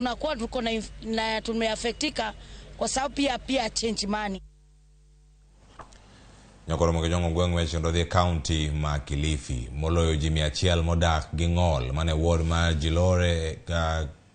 Tunakuwa tuko na tumeafektika kwa sababu pia change money. Nyakoro mokejongo gweng' weche dhi e kaunti ma Kilifi. Moloyo ji 100 modak gi ng'ol mane ward mar Jilore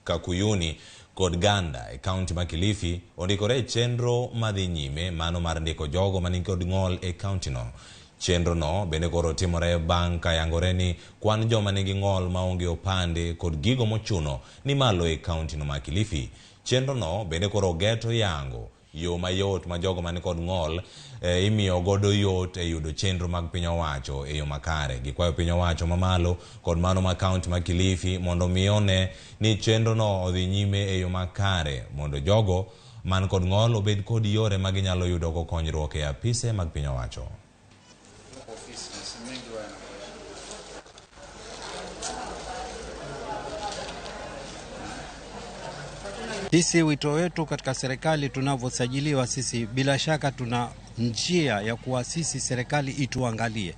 Kakuyuni kod Ganda e kaunti ma Kilifi ondikore e chenro madhi nyime mano mar ndiko jogo manikod ng'ol e kaunti no. Chenro no bende koro timore bang' ka yangore ni kwan joma nigi ng'ol maonge opande kod gigo mochuno ni malo e kaunti no ma Kilifi. Chenro no bende koro geto yango yo mayot ma jogo man kod ng'ol imiyo godo yot e yudo chenro mag piny owacho e yo makare. Gikwayo piny owacho mamalo kod mano ma kaunti ma Kilifi mondo mi one ni chenro no odhi nyime e yo makare mondo jogo man kod ng'ol obed kod yore ma ginyalo yudo go konyruok e apise mag piny owacho. Sisi wito wetu katika serikali tunavyosajiliwa sisi, bila shaka tuna njia ya kuasisi serikali ituangalie.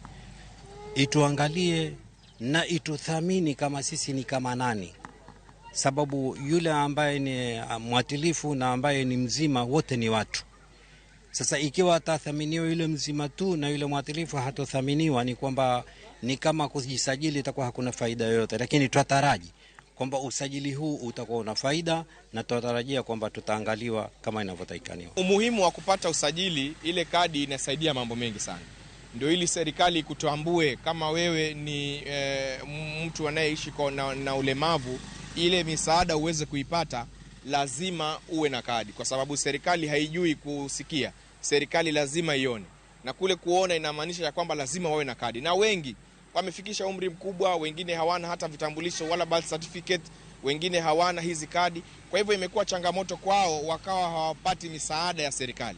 Ituangalie na ituthamini kama sisi ni kama nani. Sababu yule ambaye ni mwatilifu na ambaye ni mzima wote ni watu. Sasa ikiwa atathaminiwa yule mzima tu na yule mwatilifu hatothaminiwa, ni kwamba ni kama kujisajili itakuwa hakuna faida yoyote. Lakini tutataraji kwamba usajili huu utakuwa una faida na tunatarajia kwamba tutaangaliwa kama inavyotakikaniwa. Umuhimu wa kupata usajili, ile kadi inasaidia mambo mengi sana. Ndio ili serikali kutambue kama wewe ni mtu anayeishi na ulemavu, ile misaada uweze kuipata lazima uwe na kadi, kwa sababu serikali haijui kusikia, serikali lazima ione. Na kule kuona inamaanisha ya kwamba lazima wawe na kadi. Na wengi wamefikisha umri mkubwa, wengine hawana hata vitambulisho wala birth certificate, wengine hawana hizi kadi. Kwa hivyo imekuwa changamoto kwao, wakawa hawapati misaada ya serikali.